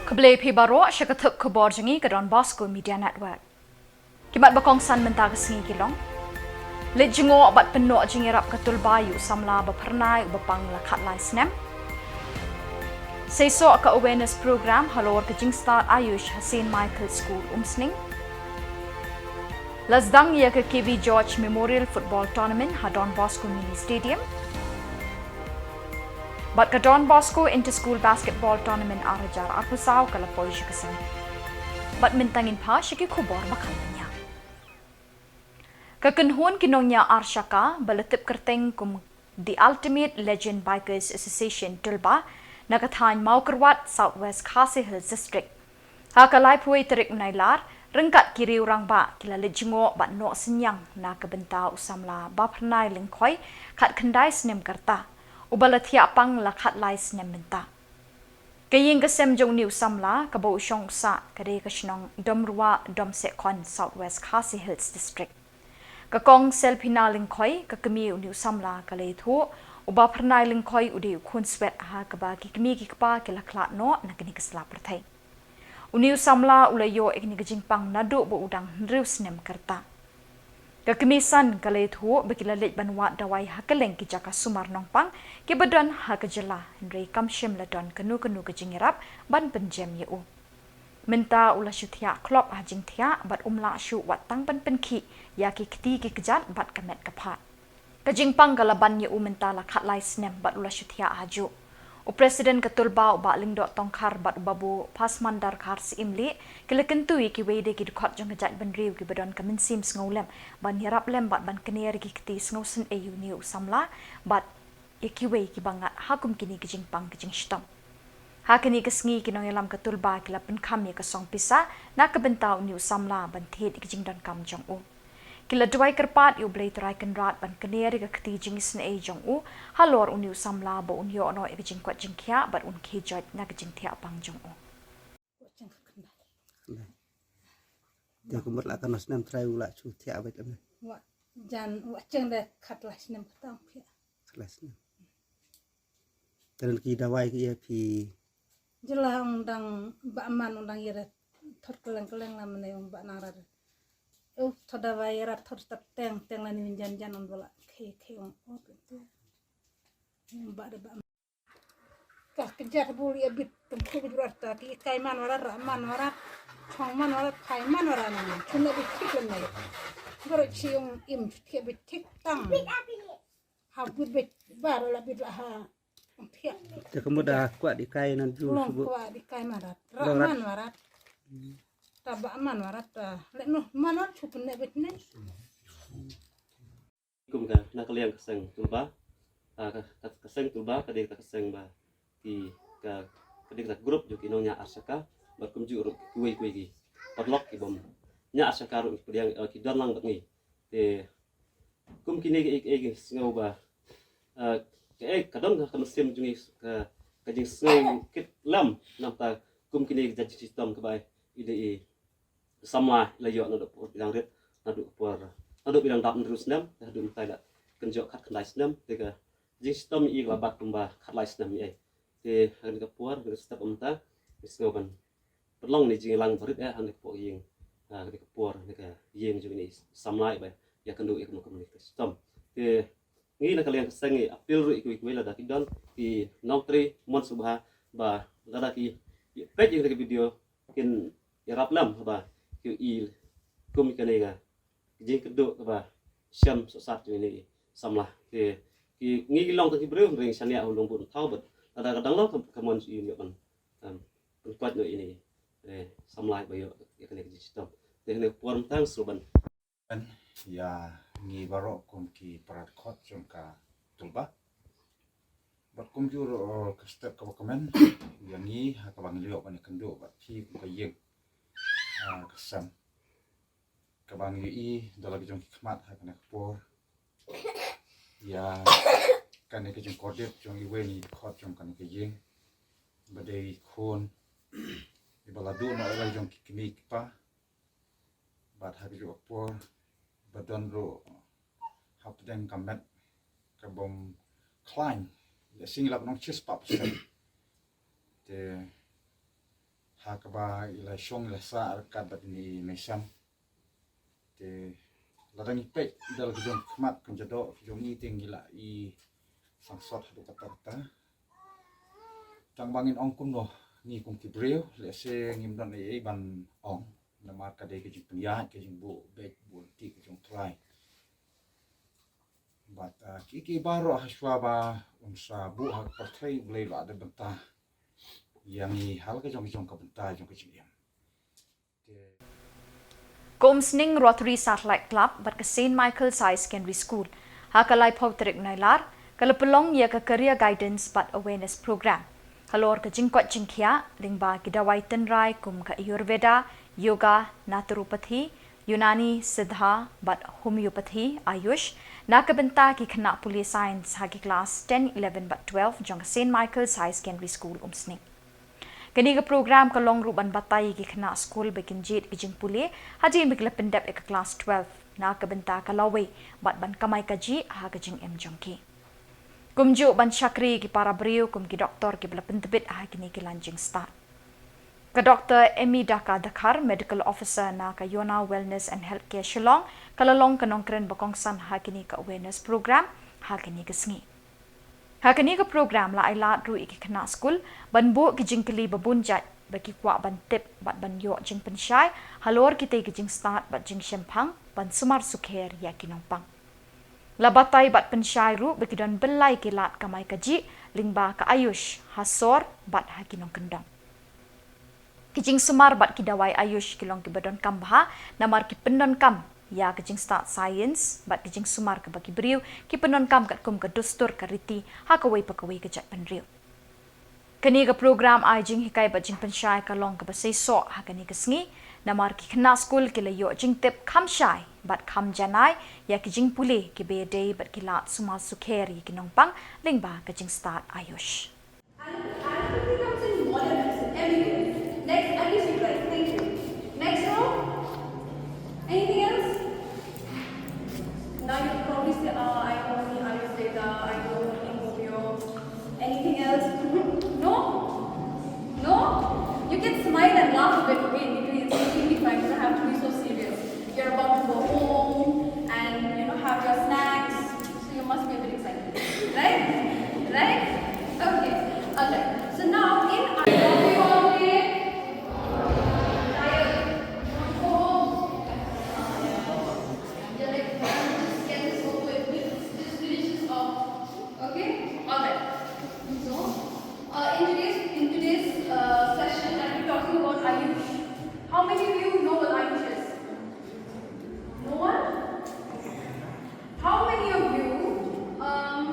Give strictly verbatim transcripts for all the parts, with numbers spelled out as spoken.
Khublei phi baroh sha ka thup khubor jong ngi ka Don Bosco Media Network. Ki mat ba kongsan mynta ka sngi ki long: leit jngoh bad pynnoh jingïarap ka Tulba ïa u samla ba phyrnai uba pang la khatlai snem. Seisoh ka awareness program halor ka jingstad Ayush ha Saint Michael School Umsning. La sdang ïa ka K V George Memorial Football Tournament ha Don Bosco Mini Stadium. Bad ka Don Bosco Inter School Basketball Tournament ar hajar arphew saw ka la poi sha ka seng. Bad mynta ngin phai sha ki khubor ba khan mynta. Ka kynhun ki nongñiah arshaka ba la tip kyrteng kum The Ultimate Legend Bikers Association Tulba na ka thaiñ Mawkyrwat, South West Khasi Hills District, ha ka laiphew tarik u Nailar, ryngkat ki riew rangbah ki la leit jngoh bad noh synñiang na ka bynta u samla Baphyrnai Lyngkhoi, khatkhyndai snem ka rta, uba la thiah pang la khatlai snem mynta. Ka ïing ka sem jong une u samla kaba u shong u sah ka dei ka shnong Domrua, Domsehkhon, South West Khasi Hills District. Ka Kong Selphina Lyngkhoi, ka kmie une u samla, ka la ïathuh, u Baphyrnai Lyngkhoi u dei u khun swet ha kaba ki kmie ki kpa ki la khlad noh na kane ka sla pyrthei. Une u samla u la ïoh ïa kane ka jingpang naduh ba u dang hynriew snem ka rta. Ka kmie san ka la ïathuh ba ki la leit ban wad dawai ha kylleng ki jaka sumar nongpang kiba don ha ka jylla, hynrei kam shym la don kano kano ka jingïarap ban pynjem ïa u. Mynta u la shu thiah khlop ha jingthiah bad um lah shuh wat tang ban pynkhih ïa ki kti ki kjat bad ka met ka phad. Ka jingpang ka la ban ïa u mynta la khatlai snem bad u la shu thiah hajuh. U President ka Tulba, u Bah Lyngdoh Tongkhar, bad u Babu Phasman Darkhar Syiemlieh, ki la kyntu ïa kiwei de ki dkhot jong ka jaitbynriew kiba don ka mynsiem sngewlem ban ïarap lem bad ban kner ïa ki kti sngewsynei ïa une u samla bad ïa kiwei kiba ngat ha kum kine ki jingpang ki jingshitom. Ha kane ka sngi ki nongïalam ka Tulba ki la pynkham ïa ka song pisa na ka bynta une u samla ban thied ïa ka jingdonkam jong u. Ki la duwai kyrpad ïa U Blei Trai Kynrad ban kner ïa ka kti jingisynei jong u halor une u samla ba un ïoh noh ïa ka jingkoit jingkhiah bad un khie joit na ka jingthiah pang jong u. Te kumut la ka nos nem trai u la chu thiah bad em. Wa jan wa cheng de khatlai snem ka tang phi. Khatlai snem. Tren ki dawai ki ïa phi. Jylla ong dang ba man ong dang ïa de thot keleng keleng la mane ong ba nang rat. U thot dawai ïa rat thot tat teng teng la ni jan jan ong bala khei khei ong o tu. Ong ba de ba. Ka kjat bul ïa bit tum khu bit rat ta ki kai man warat ra man warat. Chong man warat phai man warat na. Chun la bit thik la nai. Garo chi ong im thik bit thik tang. Ha bit bit bar la bit la ha. Thik. Te ka mut da kwah di kai nan ju long subu. Kwah di kai marat. Ra long rat. Man marat. Ta ba man marat ta. Le no man wan chu pun ne bit ne. Kum ka na ka liang ka seng Tulba. Ah, ka, ka, ka seng Tulba ka dei ka seng ba ki ka, ka dei ka group jong ki nongñiah arshaka. Bad kumjuh ruh kiwei kiwei ki paralok ki bym ñiah arshaka ruh ki pdiang, eh, ki don lang bad ngi. Te kum kine ki, ki, ki sngew ba, eh, ka, eh, ka don ka, ka mynsiem jong ngi ka, ka jingsngew kit lem namta kum kine ki jait jingshitom kaba i dei i samla la ïoh naduh por ba dang rit, naduh por, naduh ba dang dap hynriew snem, naduh mynta la kynjoh khatkhyndai snem, te ka jingshitom i ka la bat kumba khatlai snem i ei. Te ha kane ka por, ha kane ka step mynta, i sngew ban pynlong ne jingïalang barit eh, ha kane ka por ïing, ha kane ka por, ha kane ka ïing jong ine i samla i ba ïa kynduh ïa kano kano ka shitom. Te ngi na ka liang ka seng ngi appeal ruh ïa kiwei kiwei lada ki don ki nongtrei mon sngewbha ba lada ki peit ïa kane ka video kin ïarap lem haba ki i kum ïa kane ka jingkynduh kaba shem sosat jong ine i samla. Te ki ngi ki long tang ki briew hynrei ngi shaniah ha u nongbud nongthaw bad lada ka dang long ka mon jong i ban, em, pynkoit noh ine i, eh, samla ba ïoh ïa kane ka jingshitom. Te kane ka por mynta sngewbha ban ïa ngi baroh kum ki para dkhot jong ka Tulba. Bad kumjuh ruh ka step kaba kmen ïa ngi ha kaba ngi la ïoh ban ïakynduh bad phi kum ka ïing, ah, ka sem. Kaba ngi ïohi da la ki jong ki khmat ha kane ka por ïa kane ka jingkordit jong iwei na i dkhot jong kane ka ïing. Ba dei i khun iba la duh noh ïa la ki jong ki kmie ki kpa. Bad ha kajuh ka por ba don ruh hapdeng ka met ka bym khlaiñ. Lehse ngi lah ban ong shispah percent. Te Ha kaba i la shong i la sah ryngkat bad ine i Meisam. Te lada ngi peit da la ki jong ki khmat, ki jong ki jong i, te ngi la i sangsot haduh katta katta. Tang ba ngin ong kumno ngi kum ki briew, lehse ngim don ei ei ban ong. Namar ka dei ka jingpynïaid, ka jingbuh beit buh lynti ka jong U Trai. Bad, ah, ki ki baroh ha shuwa ba un sa buh ha ka pyrthei, U Blei u la da bynta ïa ngi ha la ka jong ka jong ka bynta jong ka jingim. Te Ka Umsning Rotary Satellite Club bad ka Saint Michael's Higher Secondary School ha ka laiphew tarik Nailar ka la pynlong ïa ka Career Guidance bad Awareness Program halor ka jingkoit jingkhiah lyngba ki dawai tynrai kum ka Ayurveda, Yoga, Naturopathy, Unani, Siddha bad Homeopathy, Ayush, na ka bynta ki khynnah pule Science ha ki klas ten, eleven bad twelve jong ka Saint Michael's Higher Secondary School, Umsning. Kane ka program ka long ruh ban batai ïa ki khynnah skul ba kin jied ki jingpule hadien ba ki la pyndep ïa ka klas twelve na ka bynta ka lawei bad ban kamai kajih ha ka jingim jong ki. Kumjuh ban shakri ïa ki para briew kum ki doktor kiba la pyntbit ha kine ki lain jingstad. Ka Doktor Emi Daka Dkhar, Medical Officer na ka Yona Wellness and Healthcare Shillong, ka la long ka nongkren ba kongsan ha kine ka awareness program ha kine ka sngi. Ha kane ka program la ai lad ruh ïa ki khynnah skul ban buh ki jingkylli ba bun jait ba ki kwah ban tip bad ban ïoh jingpynshai halor kitei ki jingstad bad jingshemphang ban sumar sukher ïa ki nongpang. La batai bad pynshai ruh ba ki don byllai ki lad kamai kajih lyngba ka Ayush ha sor bad ha ki nongkyndong. Ki jingsumar bad ki dawai Ayush ki long kiba donkam bha namar ki pyndonkam ïa ka jingstad science bad ki jingsumar kaba ki briew ki pyndonkam katkum ka dustur ka riti ha kawei pa kawei ka jaitbynriew. Kane ka program ai jinghikai bad jingpynshai ka long kaba seisoh ha kane ka sngi namar ki khynnah skul ki la ïoh jingtip kham shai bad kham janai ïa ki jingpule kiba ïadei bad ki lad sumar sukher ïa ki nongpang lyngba ka jingstad Ayush. And, and it comes in modern medicine, everywhere. Next, I wish you guys, thank you. Next row. Anything else? Now you probably say, "Ah, I know only Ayurveda, I know only homeo." Anything else? Mhm. No? No? You can smile and laugh a bit, okay? It's completely fine. You don't have to be so serious. You're about to go home and, you know, have your snacks. So you must be a bit excited. Right? Right? Okay. Alright. So now in Okay? Alright. So, uh, in today's, in today's, uh, session, I'll be talking about Ayush. How many of you know what Ayush is? No one? How many of you, um,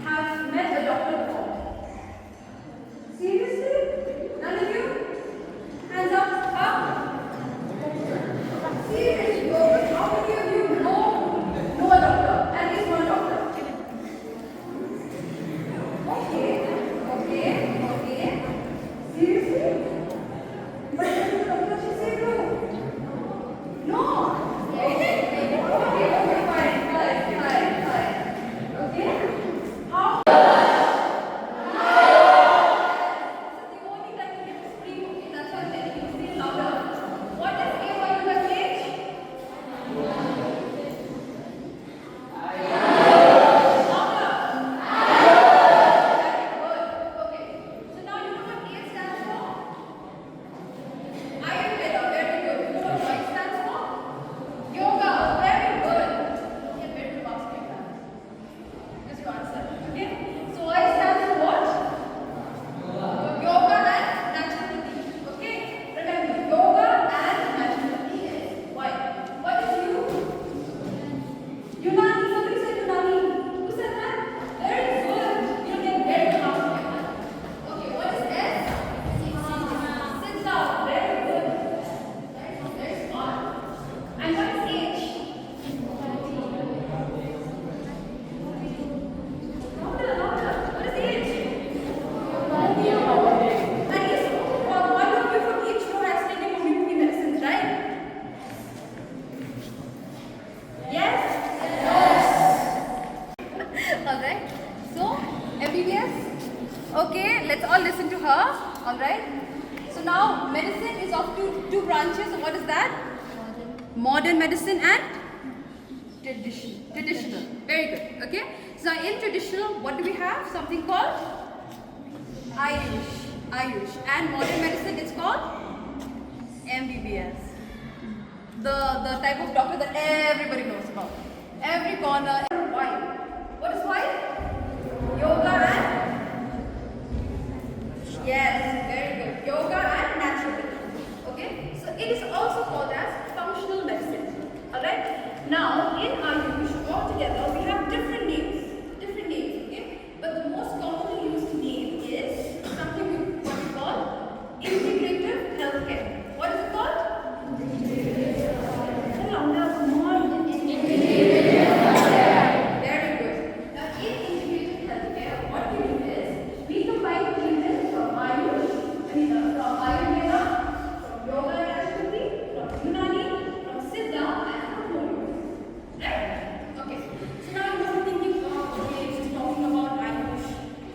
have met a doctor before? Seriously? None of you? Hands up, up. Seriously, how many of you know, know a doctor? At least one doctor. Okay, okay, okay. Seriously? But the doctor, she said no. No. Okay, okay, okay, fine, fine, fine, fine. Okay. How? The only time you can scream, okay, that's why I'm telling you, scream louder. What is A for you, Rakesh? Louder. Very good. Okay. So now you know what A stands for? Ayurveda, very good. You know what Y stands for? Yoga, very good. Get ready to pass my exam. Just your answer. Okay? So Y stands for what? Yoga and naturopathy. Okay? Remember, yoga and naturopathy is Y. What is U? Unani, somebody said Unani. Who said that? Very good. You get very good marks for your Unani. Okay, what is S? Siddha. Very good. Very smart. And what is H? Louder, louder. What is H? At least one, one of you from each row has taken homeopathy medicines, right? Yes? Yes. All right. So, M B B S? Okay, let's all listen to her. All right. So Now, medicine is of two, two branches. So what is that? Modern medicine and tradition, traditional. Very good. Okay. So in traditional, what do we have? Something called Ayush. Ayush. And modern medicine is called M B B S. The, the type of doctor that everybody knows about. Every corner. Why? What is why? Yoga and, yes, very good. Yoga and naturopathy. Okay? So it is also called as functional medicine. Alright? Now, in Ayush, altogether, we have different names. Different names, okay? But the most commonly used name is something we, what we call integrative healthcare. What is it called? Say louder, come on. Very good. Now, in integrative healthcare, what we do is we combine treatments from Ayush, I mean, uh, from Ayurveda, from yoga and naturopathy, from Unani, from Siddha, and from Homeopathy. Right? Okay. So now you must be thinking, "Oh, okay, she's talking about Ayush,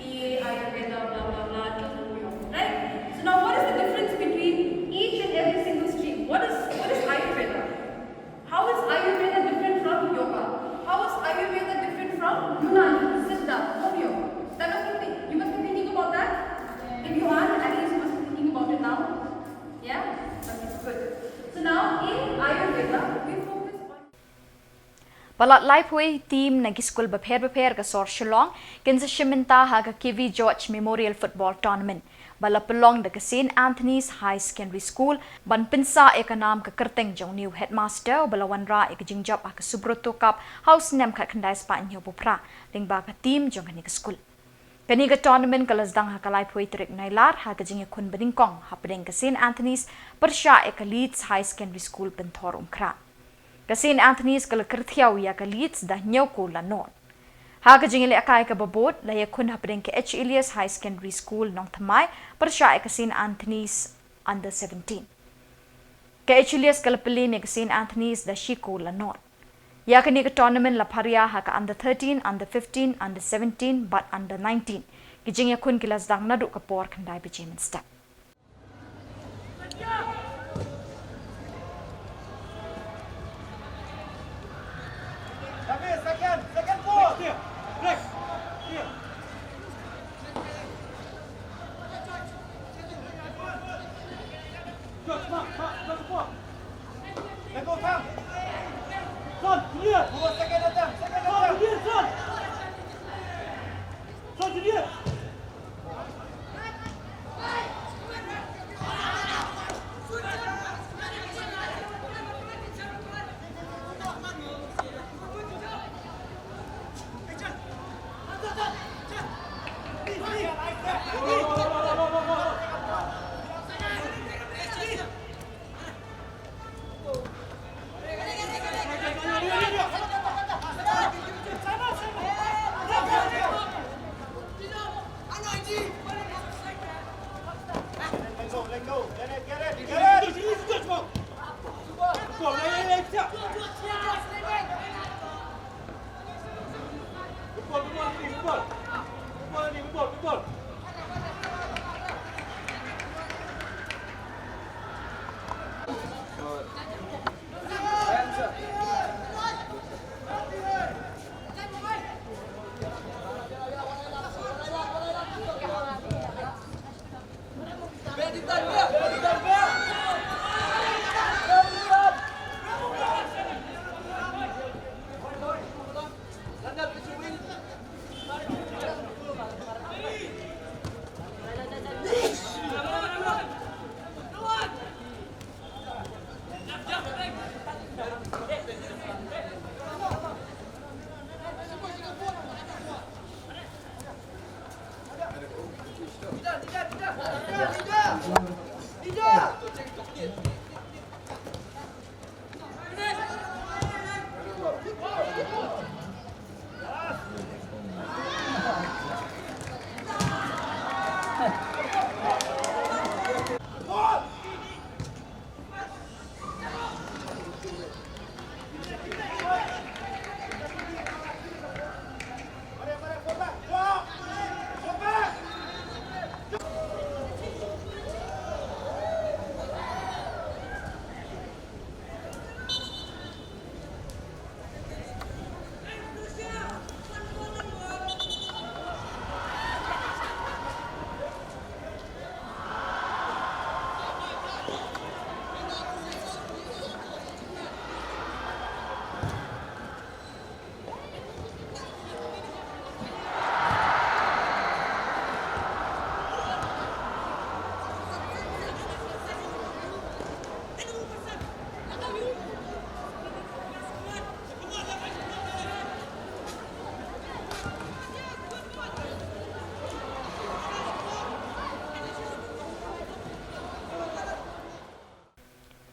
A, Ayurveda, blah, blah, blah, till Homeopathy." Right? So now what is the difference between each and every single stream? What is, what is Ayurveda? How is Ayurveda different from yoga? How is Ayurveda different from Unani, Siddha, Homeo? That must be think-, you must be thinking about that. If you aren't, at least you must be thinking about it now. Yeah? Okay, good. So now in Ayurveda, we focus on Palat laiphew team na ki skul bapher bapher ka sor Shillong kin sa shim bynta ha ka K V George Memorial Football Tournament ba la pynlong da ka Saint Anthony's High Secondary School ban pynsah ïa ka nam ka kyrteng jong u headmaster uba la wanrah ïa ka jingjop ha ka Subroto Cup ha u snem khatkhyndai spah hynñiewphew phra lyngba ka team jong kane ka skul. Kane ka tournament ka la sdang ha ka laiphew tarik Nailar ha ka jingïakhun banyngkong hapdeng ka Saint Anthony's pyrshah ïa ka Leeds High Secondary School Pynthorumkhrah. Ka Saint Anthony's ka la kyrthiaw ïa ka Leeds da hynñiew kol la nod. Ha ka jingïalehkai kaba bud la ïakhun hapdeng ka H Elias High Secondary School Nongthymmai pyrshah ïa ka Saint Anthony's Under seventeen. Ka H Elias ka la pynliem ïa ka Saint Anthony's da shi kol la nod. Ïa kane ka tournament la pharia ha ka under thirteen, under fifteen, under seventeen bad under nineteen. Ki jingïakhun ki la sdang naduh ka por khyndai baje mynstep.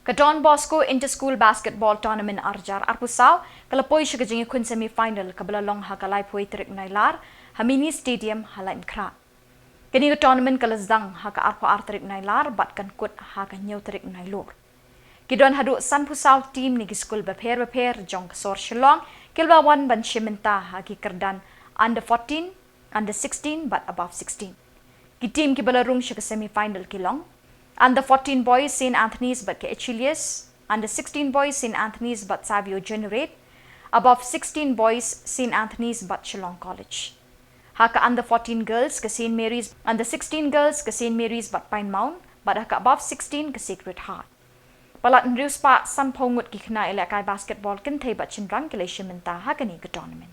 Ka Don Bosco Inter-School Basketball Tournament ar hajar arphew saw ka la poi sha ka jingïakhun semi-final kaba la long ha ka laiphew tarik Nailar ha Mini Stadium ha Laitumkhrah. Kane ka tournament ka la sdang ha ka arphew ar tarik Nailar bad kan kut ha ka hynñiew tarik Nailur. Ki don haduh sanphew saw team na ki skul bapher bapher jong ka sor Shillong ki la ba wan ban shim bynta ha ki kyrdan under fourteen, under sixteen bad above sixteen. Ki team kiba la rung sha ka semi-final ki long: under fourteen boys Saint Anthony's bad ka Achilles, under sixteen boys Saint Anthony's bad Savio Generate, above sixteen boys Saint Anthony's bad Shillong College. Ha ka under fourteen girls ka Saint Mary's, under sixteen girls ka Saint Mary's bad Pine Mount, bad ha ka above sixteen ka Sacred Heart. Palat hynriew spah sanphew ngut ki khynnah ïalehkai basketball kynthei bad shynrang ki la shim bynta ha kane ka tournament.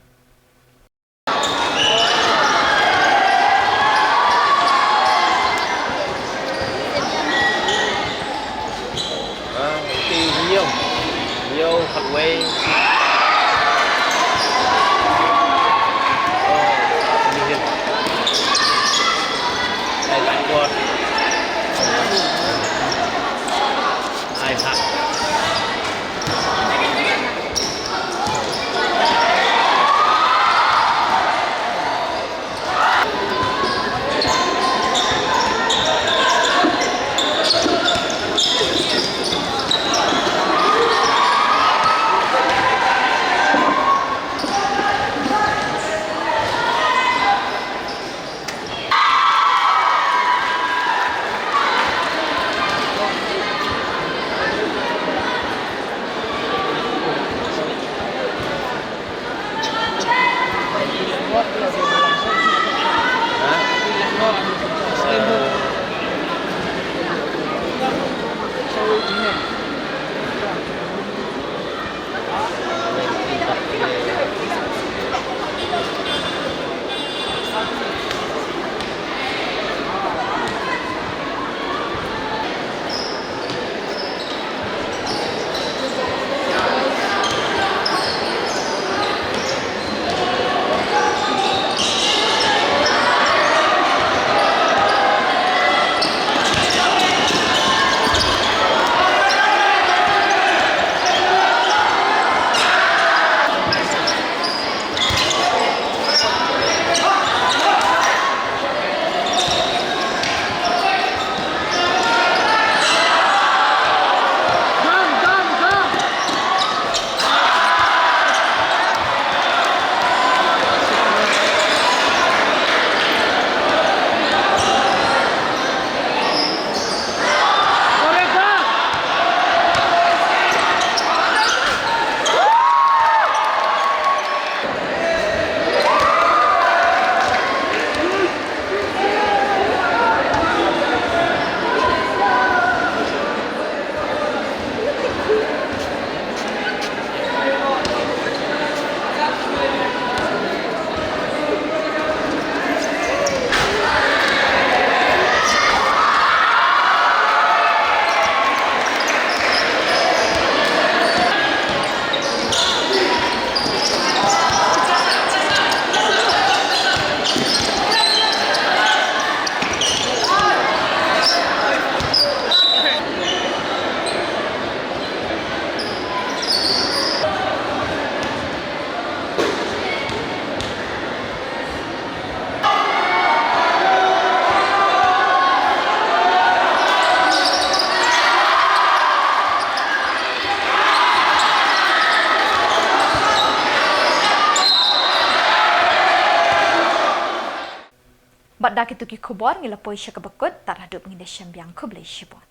Bad da kito ki khubor ngi la poi sha kaba kut, tad haduh ngin ïashem biang, khublei shibun.